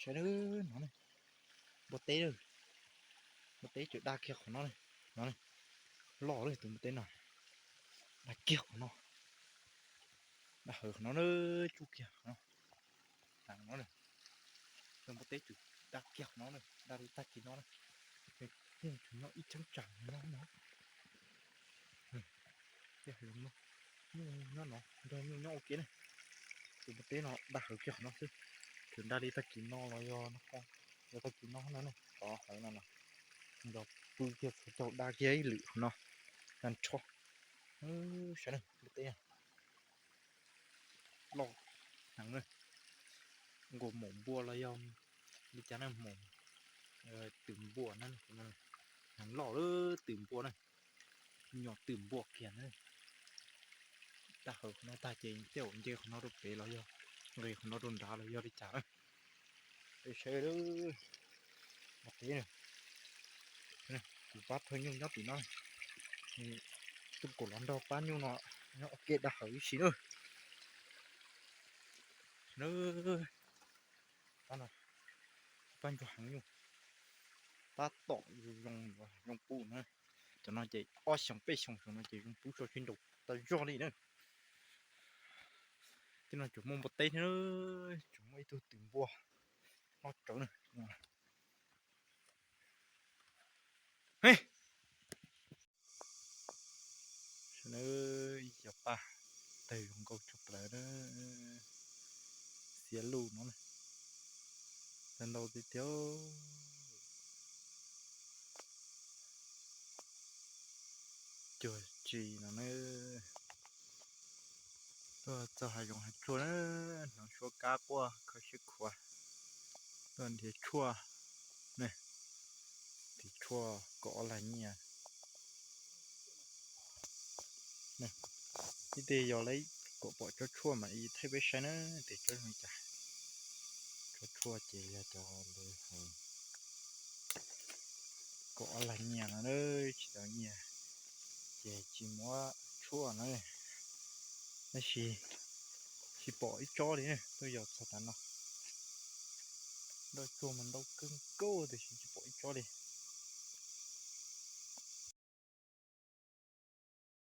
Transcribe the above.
Saib no ne, npua teb, npua teb tseem daj kiag qhov no ne, no ne, loj li tus npua teb no, daj kiag qhov no, daj hawv qhov no na, tsuj kiag qhov no, no, tus npua teb tseem daj kiag qhov no na, daj li tag kis no na, nws tseem nyob ib cheeb tsam no no. Nyuj nyob no, nrog nyuj nyob ua ke ne. Tus npua teb no daj hawv kiag qhov no xwb, tseem daj li tag kis no los yog no, yog tag kis no no ne, tov hawv no los nrog pw kiag txhua caug daj kiag ib lwm qhov no, tag nrho. Saib na, npua teb loj heev na, nkaus maum npua los yog li cas na, maum twm npua na, heev loj lawm, twm npua na, nyuam twm npua kiag na. Daj hawv qhov no tag ces tej zaum nce qhov no rau pem los yog nqis qhov no rau nrad los yog li cas na. Saib, kuv pab thawj nyuj nyob tim no, tuaj kom los nrog pab nyuj no nyob ua ke daj hawv ib sim na. Pab ntsuag heev nyuj, tab tom zoo, zoo pub na. Cov no ces ob xyoos peb xyoos no ces zoo pub tso sib nraus tau zog li na. Tej no tseem muaj npua teb thiab, tseem muaj ib tug twm npua noj tsawv na. Ib co paj tawg zoo nkauj tshaj plaws na, xiav luj no na, tawg ntau tiag tiag. Cuag tsis no na, tuaj txog hav zoov hav tsuag na, hnov suab kab quaj kho siab khuav, tuaj nrhiav tshuaj ne, nrhiav tshuaj kom ob lag nyiaj. Ib teg yog lawv kom pom tsob tshuaj mas ib thaij peb saib na, tes tsob zoo li cas. Tsob tshuaj ces yog cov lawv hais kom ob lag nyiaj no na, tsis tau nyiaj ces tsis muab tshuaj na. Tab sis tsis pom ib tsob li, tuaj yos txog tav no, nroj tsuag mas ntau kawg nkaus tiam sis tsis pom ib tsob li.